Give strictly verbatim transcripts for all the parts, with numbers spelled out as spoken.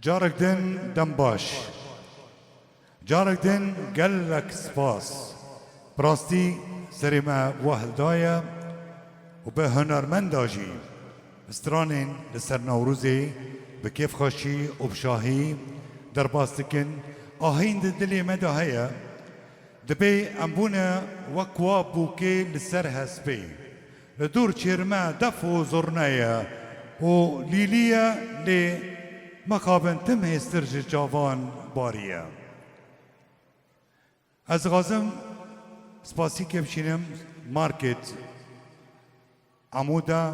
Carek din dem baş. Carek din gelek spas. Bi rastî serê me wehil daye û bi hunermenda jî stranên li ser Newrozê bi kêfxweşî û bi şahî derbas dikin. Ahîn di dilê me de heye. Dibê em bûne wek wa bûkê li ser hespê. Li dûr çêrme def û zurne ye û lîlî ye, lê mixabin tim hêstir ji çavan bariye. Ez dixwazim spasîkê bişînim Market Amûda.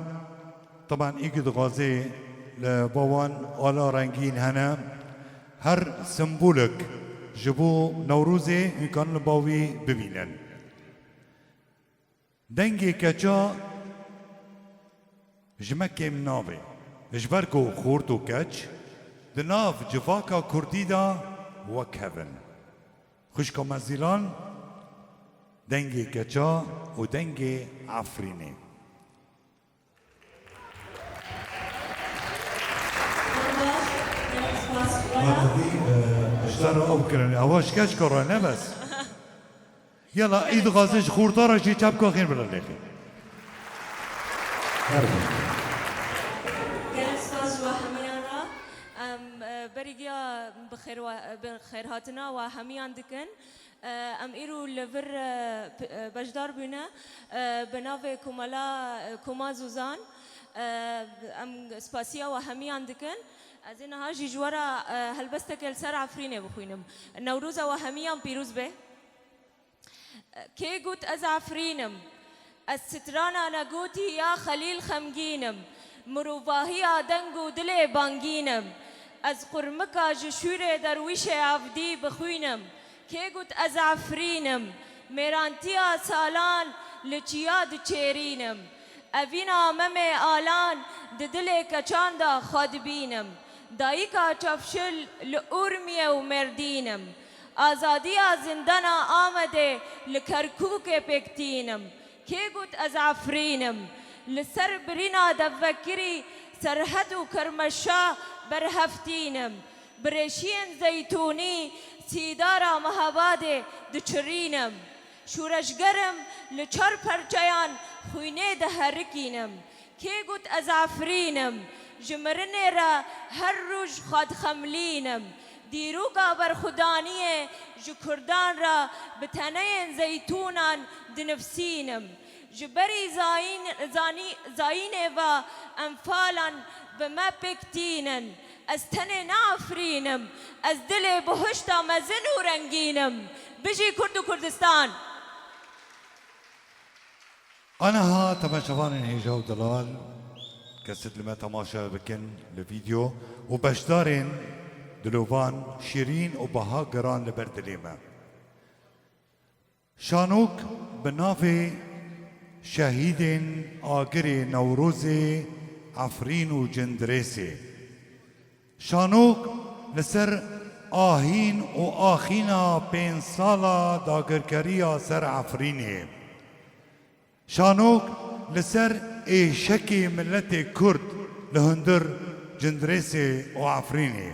Tiban î ku dixwazê li ba wan ala rengîn hene, her sembolek ji bo Newrozê hûn karin li ba wî bibînin. Dengê keça ji me kêm nabe, ji ber ku xort û keç di nav civaka kurdî de wek hev in. Xwişka me Zîlan, dengê keça û dengê Efrînê. Hadi, e, ji te re ew kirin. Ewa ji keç kara ne bes. Yala, î dixwaze ji xorta re jî çapka xêr bila lêxî. Her bû. Gelek spas ji we hemiyan re. Em, e, berî giya bi xêr we, bi xêrhatina we hemiyan dikin. E, em îro li vir, e, p-, e, beşdar bûne, e, bi navê Komela, e, Koma Zozan, e, em spasiya we hemiyan dikin. Ez ê niha jî ji we re, e, helbesteke li ser Efrînê bixwînim. Newroza we hemiyan pîroz be. Kê got ez Efrîn im? Ez strana negotî ya Xelîl xemgîn im. Mirovahiya deng û dilê bangîn im. Ez qurmika ji şûrê derwîşê Evdî bixwînim. Kê got ez Efrîn im? Mêrantiya salan li çiya diçêrînim. Evîna Memê Alan di dilê keçan de xwe dibînim. Dayika Çavşil li Urmiye û Mêrdîn im. Azadiya zindana Amedê li Kerkûkê pêk tînim. Kê got ez Efrîn im? Li ser birîna devvekirî Serhed û Kermeşa berhevtîn im. Bi rêşiyên zeytûnî sîdara Mehabadê diçirînim. Şûreşger im, li çar perçeyan xwînê diherikînim. Kê got ez Efrîn im? Ji mirinê re her roj xwe dixemilînim. Dîroka berxwedaniyê ji kurdan re bi teneyên zeytûnan dinivsînim. Ji berî zayîn-, zanî-, zayînê ve enfalan bi me pêk tînin. Ez tenê ne Efrîn im, ez dilê bihuşta mezin û rengîn im. Bijî Kurd û Kurdistan! Aniha temaşevanên hêja û delal, kesît li me temaşe bikin li vîdeo û beşdarên dilovan şîrîn û baha giran li ber dilê me. Şanok bi navê Şehîdên Agirê Newrozê, Efrîn û Cindirêsê. Şanok li ser ahîn û axîna pênc sala dagirkeriya ser Efrînê. Şanok li ser êşekê miletê Kurd li hundir Cindirêsê û Efrînê.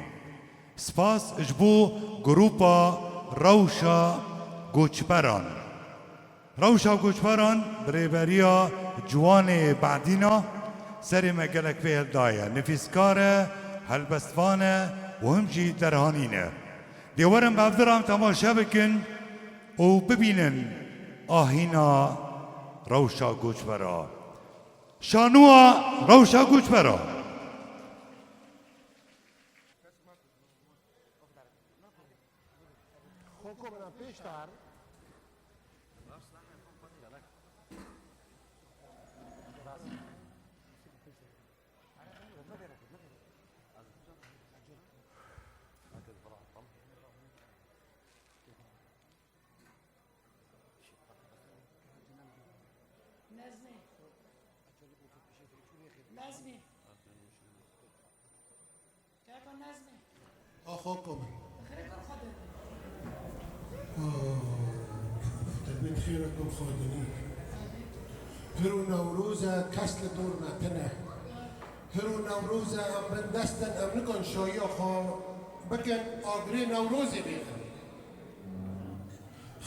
Spas ji bo grupa Rewşa Goçberan. Rewşa Goçberan bi rêberiya Ciwanê Badîna serê me gelek pê hildaye. Nivîskar e, helbestvan e û him jî derhanîn e. Dê werin bi hevdiran temaşe bikin û bibînin ahîna Rewşa Goçbera. Şanoya Rewşa Goçbera. Xoko min pêşdar. Nezmî. Nezmî. Kaka Nezmî. Axa ku min. Xirê kir xwe de. Oh, te bêt xêr e ku xwe dinî. Pir û Newroz e, kes li dor me tine. Hiro Newroz e, em bin dest in, em nikan şahiya xwe bikin, agirê Newrozê bêxin.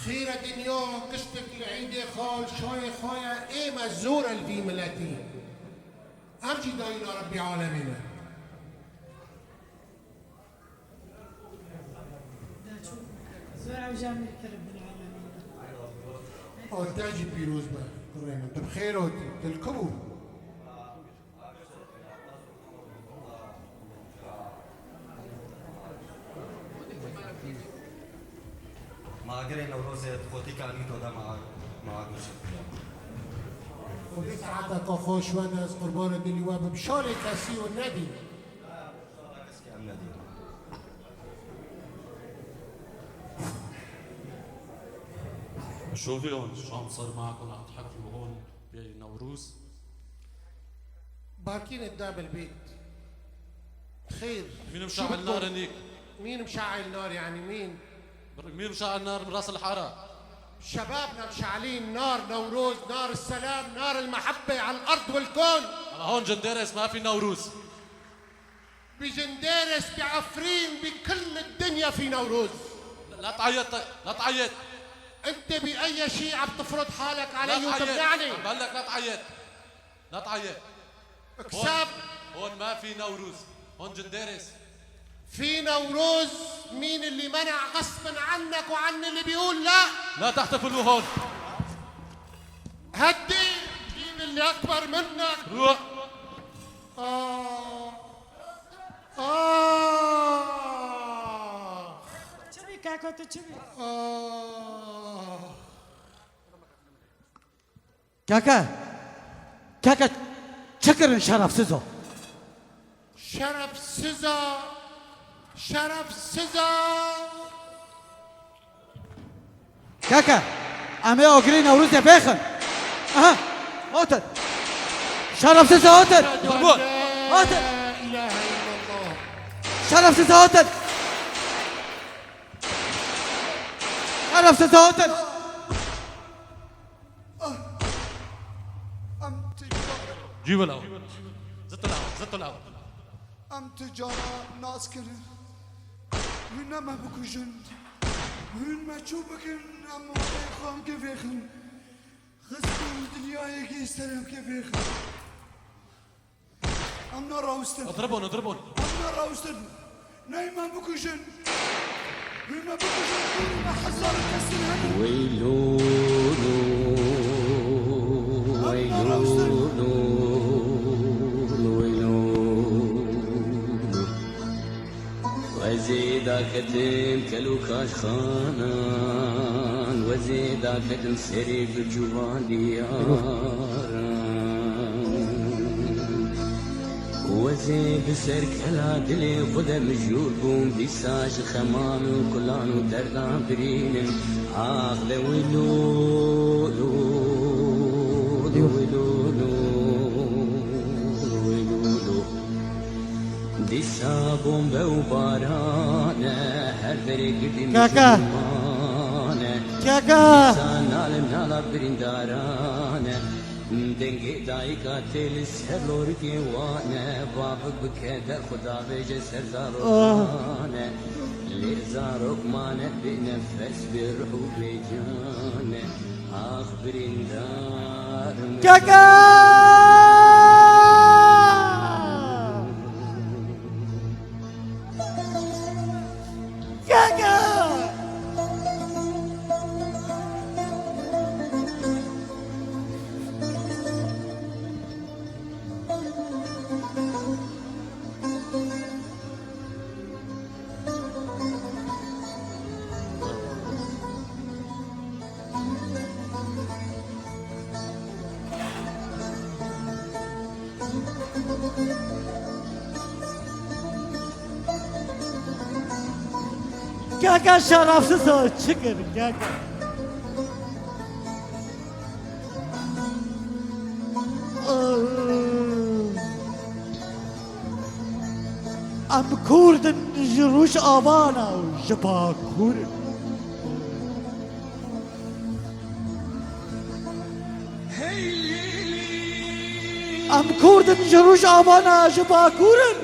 Xêr e dinya, giştek li îdê xwe, li şayê xwe ye, ê me zor e li vî miletî. Em jî dayîna Rebbî Alemî ne. Zor ew jî em ê kir Rebbîl Alemîn. Ata jî pîroz be, kurê min. Tu bi xêr hatî, tu li ku bû? Ma agirê Newrozê di qotika Nîto de ma, ma agir şekiya. Xwedê saeteke xweş wede, ez qurbana dilî we bim. Şalê kesî û nedî. Şala kes ki em nedî. شوفي هون شو عم صار معكم، عم تحفلوا هون بنوروز؟ باركين الداب البيت. خير. مين شو مشعل بدكم؟ نار هنيك؟ مين مشعل نار، يعني مين؟ بر-، مين مشعل نار من راس الحارة؟ شبابنا مشعلين نار نوروز، نار السلام، نار المحبة على الأرض والكون. هلا هون جنديرس ما في نوروز. بجنديرس، بعفرين، بكل الدنيا في نوروز. لا تعيط، لا تعيط. انت بأي شيء عم تفرض حالك علي وتمنعني؟ عم بقول لك لا تعيط. لا تعيط. اكسب. هون، هون ما في نوروز. هون جنديرس. في نوروز، مين اللي منع غصب عنك وعن اللي بيقول لا؟ لا تحتفلوا هون. هدي، جيب اللي أكبر منك. روح. آه. آه. Çi bî keko, tu çi bî? آه. Keke. Keke. Çi kirin şerefsizo? Şerefsizo. Şerefsizo. Keke, em ê agirê Newrozê bêxin. Aha, hatin. Şerefsiz hatin. Hatin. Şerefsiz hatin. Şerefsiz hatin. Em tîcar. Cî bila. Zitla, zitla. Em tîcara nas kirin. Hûn ne me bikujin. Hûn me çû bikin, em warê xwe em kê vêxin. Xistin dinyayekî ser em kê vêxin. Em narawustin. Idribûn, idribûn. Em narawustin. Ney me bikujin. Hûn me bikujin. Hûn me hezar kesin henin. Weylû, weylû, weylû, weylû. Wezê daketim kel û kaşxanan, wezê daketim serê bi cûvan diyaran. Wezê bi ser kela dilê xwe de mijûl bûm, dîsa ji xeman û kulan û derdan birînim. Ax le wilo, lo, lo, wilo, lo, wilo, lo. Dîsa bombe û baran e, her derê girdî Kaka. Mislimane. Kaka. Dîsa nal nala birîndaran e. Dengê dayika tê li ser lorikê wan e. Bavik bi keder xwe davêje ser zarokan e. Lê zarok mane bê nefes, bê ruh û bê can e. Ax birîndar min. Keke! Keke! Keke şerefsiz o, çi kir keke? Em Kurd in ji Rojavana û ji Bakur in. Em Kurd in ji Rojavana ji Bakur in.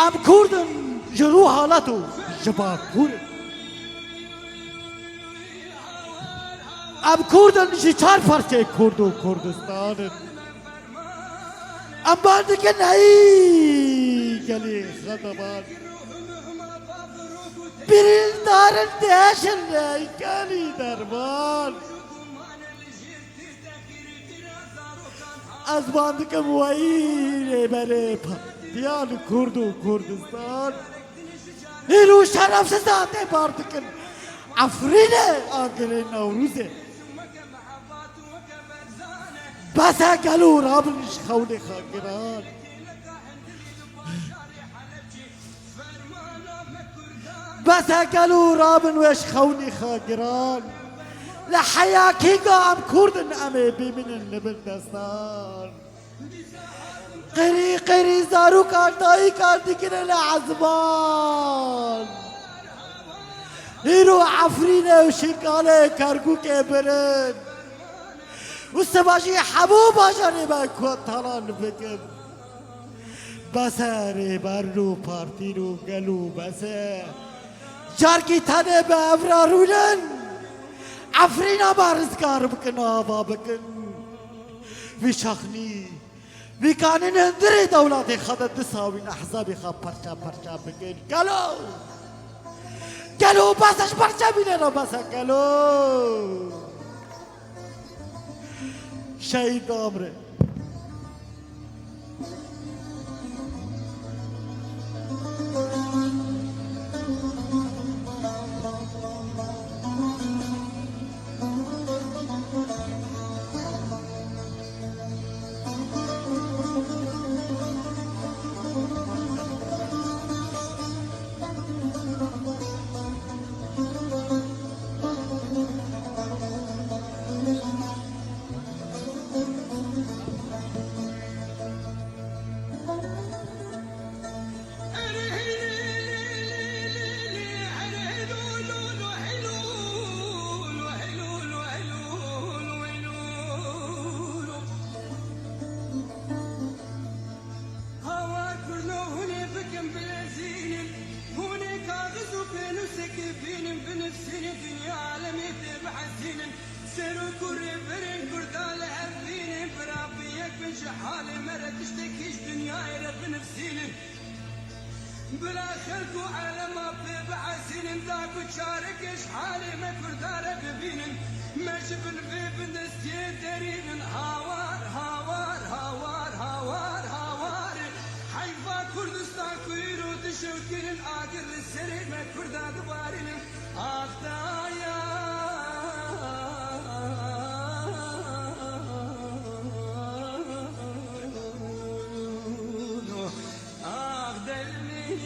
Em Kurd in ji Rûhalato ji Bakur in. Em Kurd in ji çar parçeyê Kurd û Kurdistan in. Em bar dikin hey gelê xeteban. Birîndar in dêşin hey gelî derman. Ez wan dikim weyî rêberê Partiya li Kurd û Kurdistan. Hîro şerefsiza tê bar dikin. Efrînê agirê Newrûzê. Bes e gelo rabin ji xewnê xwe giran. Bes e gelo rabin wê ji xewnî xwe giran. Li heya kîga em Kurd in, em ê bimînin li bin destan. Qirî qirî zarokan dayîkan digire li ezman. Hîro Efrînê û Şingalê Kerkûkê birin. Û siba jî hemû bajarê me ku talan bikin. Bes e rêber û partî û gelo bes e. Carkî tenê bi evra rûnin. Efrîna me rizgar bikin, ava bikin. Vî çaxnî, vî kanîn hundirê dewletê xwe de disa wî ehzabê xwe perça perça bikin. Gelo! Gelo bes e ji perçebînê re bes e, gelo! Şehîd damre. Hawar kurno hûn ê bikin bilezînin, hûn ê kaxiz û pênûsek bînin, binivsînin, dinya alemê tê bihesînin. Serok û rêberên Kurdan li hev bînin, bira bi yek bin ji halê me re tiştek hîç dinyayê re binivsînin. Bila xelk û alema pê bihesînin, da ku çareke ji halê me Kurdan re bibînin. Me ji bin vê bindestiyê derînin. Hawar, hawar, hawar, hawar, hawar. Heyfa Kurdistan ku îro dişewitînin, agir li serê me Kurda dibarînin. Ax daya. Ax dermîn,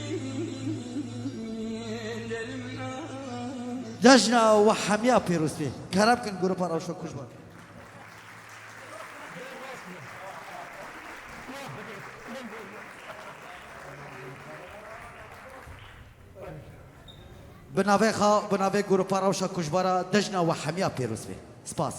dermîn. Cejna we hemiya pêroz be. Kerem kin grupa Rewşa Kujbar. Bi navê xwe, bi navê grupa Rewşa Kujbara, cejna we hemiya pêroz be. Spas.